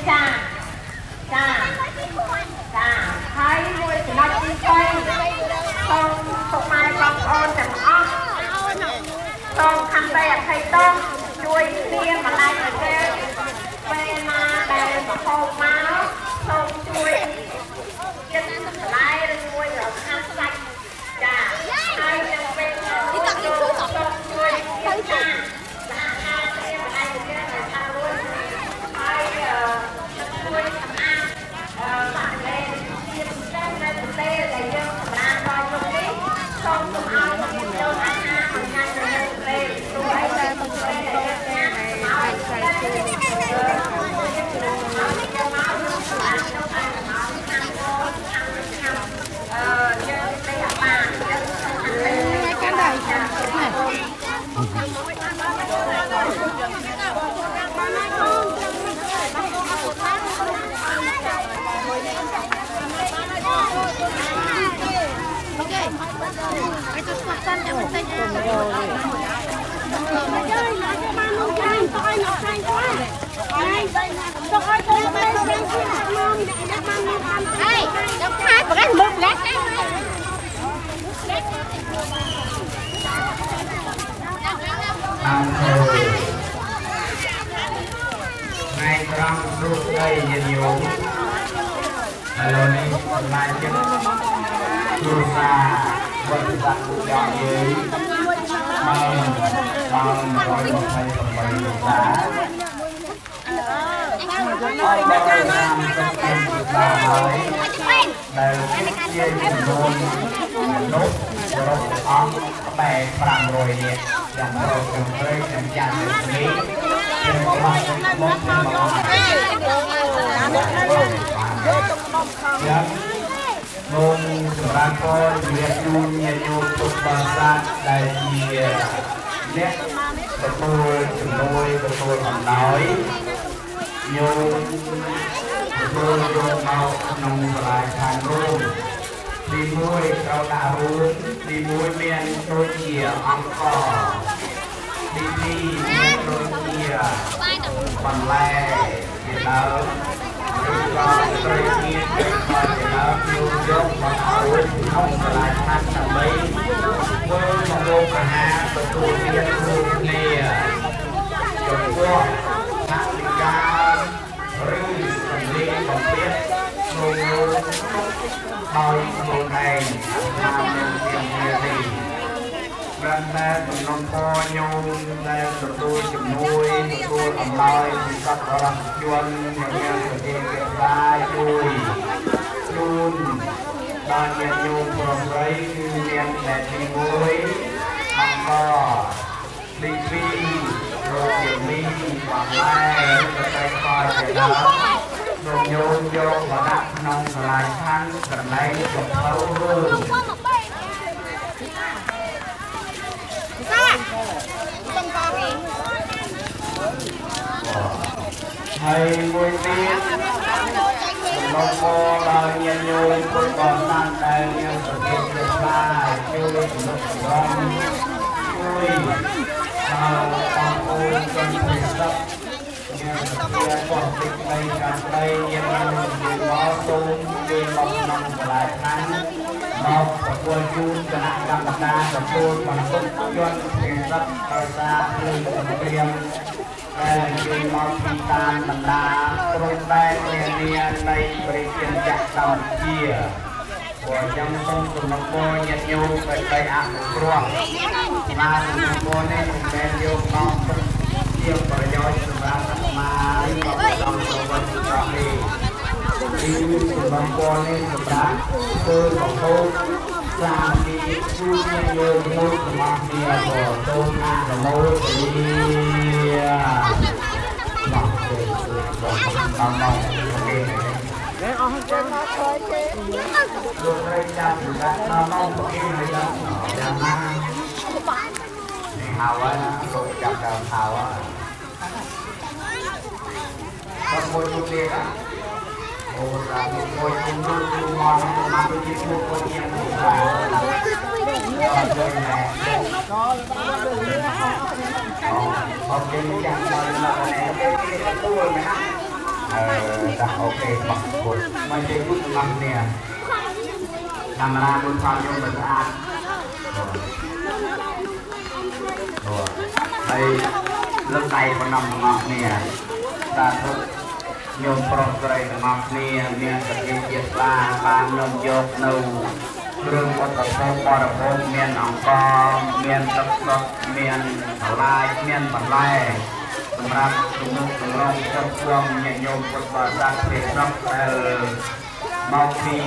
ចាចាចាហើយមួយចំណុចទី3សូមពុកម៉ែបងប្អូនទាំងអស់សូមខន្តីអភ័យទោសជួយគ្នាម្ដាយប្រជែងពេលណាដែលមហូបមកសូមជួយចិត្តបន្លែឬមួយរខាត់សាច់ចាហើយនឹងពេលសូមជួយគ្នាចាសហការគ្នាម្ដាយប្រជែងឲ្យឆាប់រួចហើយជួយសម្អាតបរិវេណជាពិសេសនៅប្រទេសដែលយើងសម្រាប់ដល់យប់នេះសូមកុំឲ្យមានចូលអាហារមកញ៉ាំនៅប្រទេសព្រោះអីដែលប្រទេសដែលយើងញ៉ាំឲ្យស្អាតយើងតែបាន កាន់ដែរណែអូខេឲ្យទៅស្វាត់សិនចាំបន្តិច chơi lại cho ba mông chanh tôi nó chanh quá này tôi ơi tôi bay sang kia mông để đặt ba mông ăn ហេចាំខាតប្រកាសមើលប្រកាស អង្គើថ្ងៃត្រង់សួស្តីញាតិញោមឥឡូវនេះសមាជិកគ្រួសារវត្តស័កពុទ្ធយើងបានដល់128គ្រួសារអរគុណតាមសកម្មភាពហើយដែលជាចំនួនមនុស្សសរុបទាំងអស់ក្បែរ500នាក់ទាំងប្រុសទាំងស្រីទាំងចាស់ទាំងក្មេងទាំងបាក់មកមកយ៉ាងសូមសម្រាប់ពរជំរាបជូនញាតិញោមពុទ្ធបរិស័ទដែលជាអ្នកទទួលជំនួយទទួលអំណោយញោមទទួលយកមកក្នុងសាលាឋានរួមទី1ត្រូវដាក់រួមទី1មានដូចជាអង្គទី2មានដូចជាបន្លែជាដើមឬក៏ត្រីមានជាដើមយកមកឲ្យក្នុងសាលាឋានដើម្បីធ្វើម្ហូបអាហារទទួលទានរួមគ្នាចំពោះថវិកាឬសម្លេងបំពេញក្នុងដោយខ្លួនឯងតាមនឹងជានេះបានតែសំណុំពរញោមដែលទទួលជំនួយទទួលអំណោយពីសប្បុរសជនដែលមានប្រទេសគេតាជួយជូនដល់ញាតិញោមប្រុសស្រីគឺមានតែទី1អង្គទី2រោគមីបន្លែឬតែខជាដើមសូមញោមយកមកដាក់ក្នុងសាលាឆាន់កន្លែងកំពៅរឿងហើយមួយទៀតសំណូមពរដល់ញាតិញោមពុទ្ធបរិស័ទដែលមានប្រទេសជាខ្លាជួយទំនុកបំរុងជួយដល់បងប្អូនជនពិសិដ្ឋញាតិជាកងតិចដីកាន់ដីញាតិញោមនិយាយមកសូមជួយមកក្នុងសាលាឋានមកប្រគល់ជូនគណៈកម្មការទទួលបន្ទុកជនពិសិដ្ឋដោយសារភ្លើងសង្គ្រាមដែលជួយមកពីតាមបណ្ដាព្រំដែននានានៃប្រជាជាតិកម្ពុជាព្រោះចឹងសូមសំណូមពរញាតិញោមដើម្បីអនុគ្រោះបាទសំណូមពរនេះមិនមែនយកមកជាប្រយោជន៍សម្រាប់អាត្មាឬក៏ដល់ប្រវត្តិសាស្ត្រទេគឺសំណូមពរនេះសម្រាប់ធ្វើប្រកបសាមគ្គីជួយញាតិញោមមួយទាំងអស់គ្នាក៏សូមអនុមោទនាបាទបងបងអូខេអស់ចាលោកស្រីចាំសម្រាប់ដល់មកគេហើយដល់ចាំណានេះហៅហើយលោកចាំដល់ហៅហើយមួយមួយទៀតអូតាមមួយជំនួយជំមកមកដូចជាមួយជាងអូខេចាំដល់មកនេះគេទទួលណា ដាក់អូខេបោះពុតមកជិះពុតទាំងអស់គ្នាកាមេរ៉ាមួយផងយកមកស្អាតហើយលើកដៃបណ្ដំទាំងអស់គ្នាសាធុញោមប្រុសស្រីទាំងអស់គ្នាមានសទ្ធាជាស្លាបាននាំយកនៅគ្រឿងឧបភោគបរិភោគមានអង្ករមានទឹកសុទ្ធមានបន្លែមានបន្លែសម្រាប់ជំនុំចម្រុងគ្រប់គ្រងញាតិញោមពុទ្ធបរិស័ទព្រះស្រុកដែលមកពី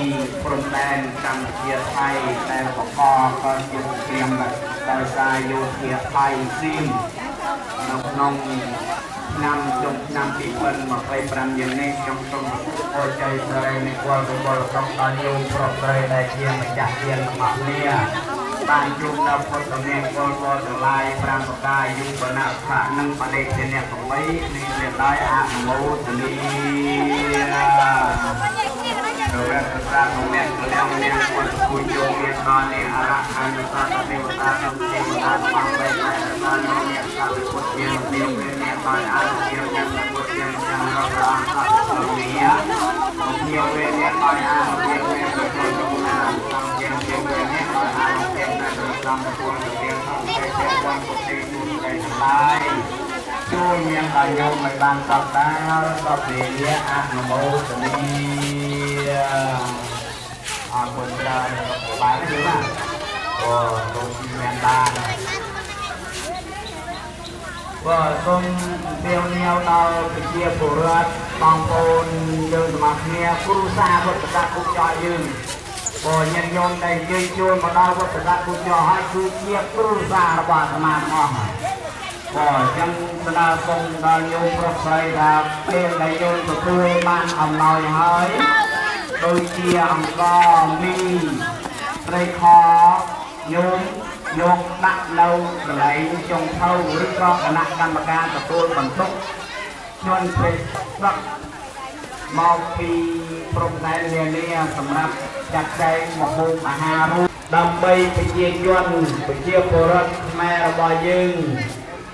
ព្រំដែនកម្ពុជាថៃដែលបង្កកើតជាសង្គ្រាមដោយសារយោធាថៃស៊ីមនៅក្នុងឆ្នាំចុងឆ្នាំ2025យ៉ាងនេះខ្ញុំសូមអរជ័យសិរីមង្គលវិបុលសុខដល់ញោមប្រុសស្រីដែលជាម្ចាស់ទានទាំងអស់គ្នាបានជួបដល់ពុទ្ធមង្គលពលទាំងឡាយ5ប្រការយុវនៈភៈនិងបដិជនៈ8នេះជាដោយអនុមោទនីរកសាទមានលំមានពុទ្ធគូយោមានដល់នេះអរហន្តសត្វទេវតានិងទេវតាបងបីតែដល់នេះសត្វពុទ្ធជាមានមានដល់អរិយមានពុទ្ធជាយ៉ាងរកអង្គសត្វមានជាវេមានដល់អរិយមានពុទ្ធជាសំជាជាវេមានដល់អរិយមានសំពុទ្ធជាសំទេទេបងពុទ្ធជាតែឡាយជួយមានដល់ញោមឲ្យបានសពតាសពវេលាអនុមោទនីអរគុណច្រើនបាយទេបាទអូសូមមានបានបាទសូមពៀវនាវដល់ប្រជាពលរដ្ឋបងប្អូនយើងទាំងអស់គ្នាគ្រួសារវត្តសាគុកចោយើងបើញាតិញោមដែលយើងជួយមកដល់វត្តសាគុកចោហើយគឺជាគ្រួសាររបស់អាត្មាទាំងអស់បាទអញ្ចឹងស្នើសុំដល់ញោមប្រុសស្រីថាពេលដែលញោមទទួលបានអំណោយហើយដូចជាអង្ករមីត្រីខញោមយកដាក់នៅកន្លែងចុងភៅឬក៏គណៈកម្មការទទួលបន្ទុកជនព្រះស្រុកមកពីព្រំដែននានាសម្រាប់ចាត់ចែងម្ហូបអាហាររួមដើម្បីប្រជាជនប្រជាពលរដ្ឋខ្មែររបស់យើង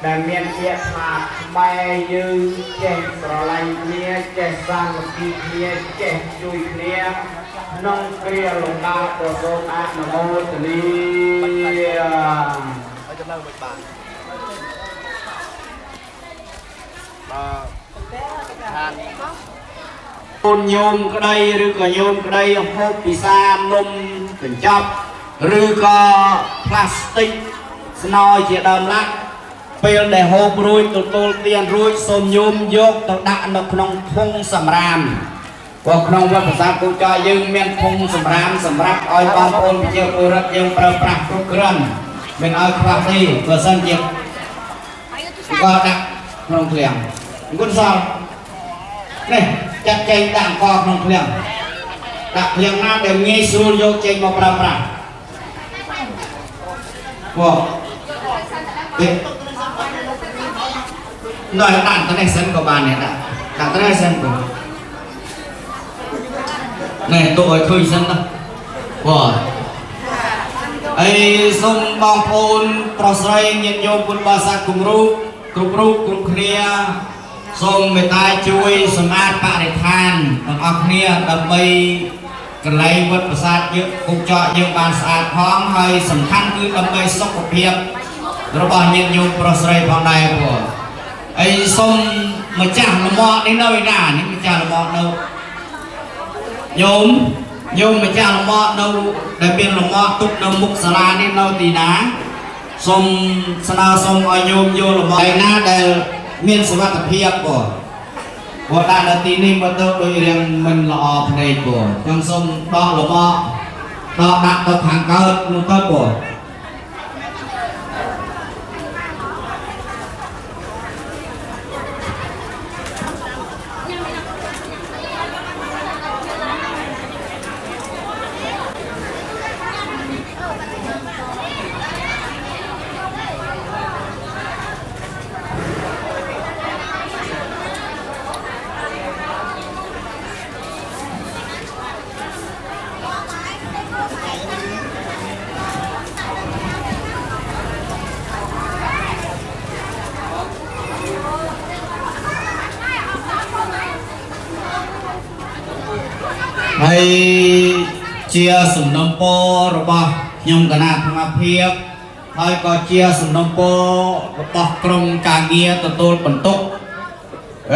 ដែលមានជាថាខ្មែរយើងចេះស្រឡាញ់គ្នាចេះសាមគ្គីគ្នាចេះជួយគ្នាក្នុងគ្រាលំបាកក៏សូមអនុមោទនាឲ្យចំណងមិនបានបាទខាន កូនញោមក្តីឬក៏ញោមក្តីហូបពិសានំកញ្ចប់ឬក៏ផ្លាស្ទិកស្នយជាដើមឡាក់ពេលដែលហូបរួចទទួលទានរួចសូមញោមយកទៅដាក់នៅក្នុងធុងសម្រាមព្រោះក្នុងវត្តប្រាសាទគូចរយើងមានធុងសម្រាមសម្រាប់ឲ្យបងប្អូនប្រជាពលរដ្ឋយើងប្រើប្រាស់គ្រប់គ្រាន់មិនឲ្យខ្វះទេបើសិនជាក៏ដាក់ក្នុងឃ្លាំងគុណសល់នេះចាត់ចែងដាក់អង្គក្នុងឃ្លាំងដាក់ឃ្លាំងណាដែលងាយស្រួលយកចេញមកប្រើប្រាស់បងទេនៅដាក់ទៅនេះសិនក៏បានដែរដាក់ទៅនេះសិនក៏នេះទុកឲ្យឃើញសិនណាបងអីសូមបងប្អូនប្រុសស្រីញាតិញោមពុទ្ធបរិស័ទគ្រប់រូបគ្រប់រូបគ្រប់គ្នាសូមមេត្តាជួយសម្អាតបរិស្ថានទាំងអស់គ្នាដើម្បីកន្លែងវត្តប្រាសាទយើងគុកចកយើងបានស្អាតផងហើយសំខាន់គឺដើម្បីសុខភាពរបស់ញាតិញោមប្រុសស្រីផងដែរបងអីសូមម្ចាស់លមាក់នេះនៅឯណានេះម្ចាស់លមាក់នៅញោមញោមម្ចាស់លមាក់នៅដែលមានលមាក់ទុកនៅមុខសាលានេះនៅទីណាសូមស្នើសុំឲ្យញោមយកលមាក់ឯណាដែលមានសុវត្ថិភាពបងព្រោះដាក់នៅទីនេះមើលទៅដូចរៀងមិនល្អភ្នែកបងខ្ញុំសូមដកលមាក់ដកដាក់ទៅខាងកើតនោះទៅបង ហើយជាសំណុំពររបស់ខ្ញុំគណៈធម្មភាពហើយក៏ជាសំណុំពររបស់ក្រុមការងារទទួលបន្ទុក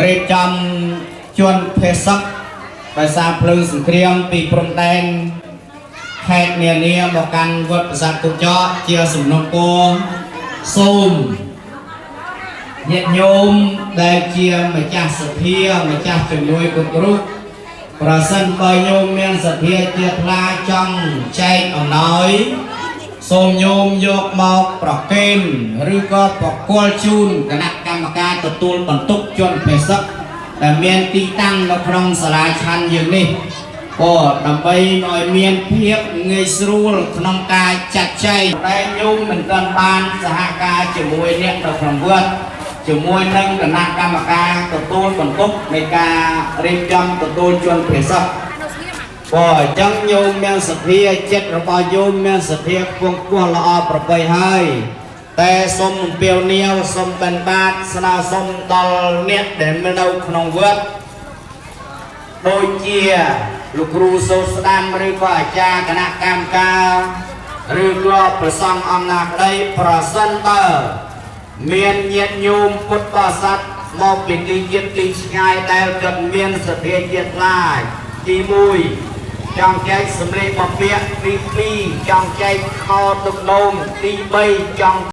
រៀបចំជនភេសកដោយសារភ្លើងសង្គ្រាមពីព្រំដែនខេត្តនានាមកកាន់វត្តប្រាសាទគុកចកជាសំណុំពរសូមញាតិញោមដែលជាម្ចាស់សទ្ធាម្ចាស់ជំនួយគ្រប់រូបប្រសិនបើញោមមានសទ្ធាជាថ្លាចង់ចែកអំណោយសូមញោមយកមកប្រគេនឬក៏ប្រគល់ជូនគណៈកម្មការទទួលបន្ទុកជនភេសកដែលមានទីតាំងនៅក្នុងសាលាឆាន់យើងនេះក៏ដើម្បីឲ្យមានភាពងាយស្រួលក្នុងការចាត់ចែងតែញោមមិនទាន់បានសហការជាមួយអ្នកនៅក្នុងវត្តជាមួយនឹងគណៈកម្មការទទួលបន្ទុកនៃការរៀបចំទទួលជនភេសក បើអញ្ចឹងញោមមានសទ្ធាចិត្តរបស់ញោមមានសទ្ធាខ្ពង់ខ្ពស់ល្អប្រពៃហើយតែសូមអំពាវនាវសូមបិណ្ឌបាតស្នើសុំដល់អ្នកដែលនៅក្នុងវត្តដូចជាលោកគ្រូសូត្រស្ដាំឬក៏អាចារ្យគណៈកម្មការឬក៏ព្រះសង្ឃអង្គណាក្តីប្រសិនបើមានញាតិញោមពុទ្ធបរិស័ទមកពីទីជាតិទីឆ្ងាយដែលគាត់មានសទ្ធាជាថ្លាទី1ចង់ចែកសម្លេងបំពាក់ទី2ចង់ចែកខោទឹកនោមទី3ចង់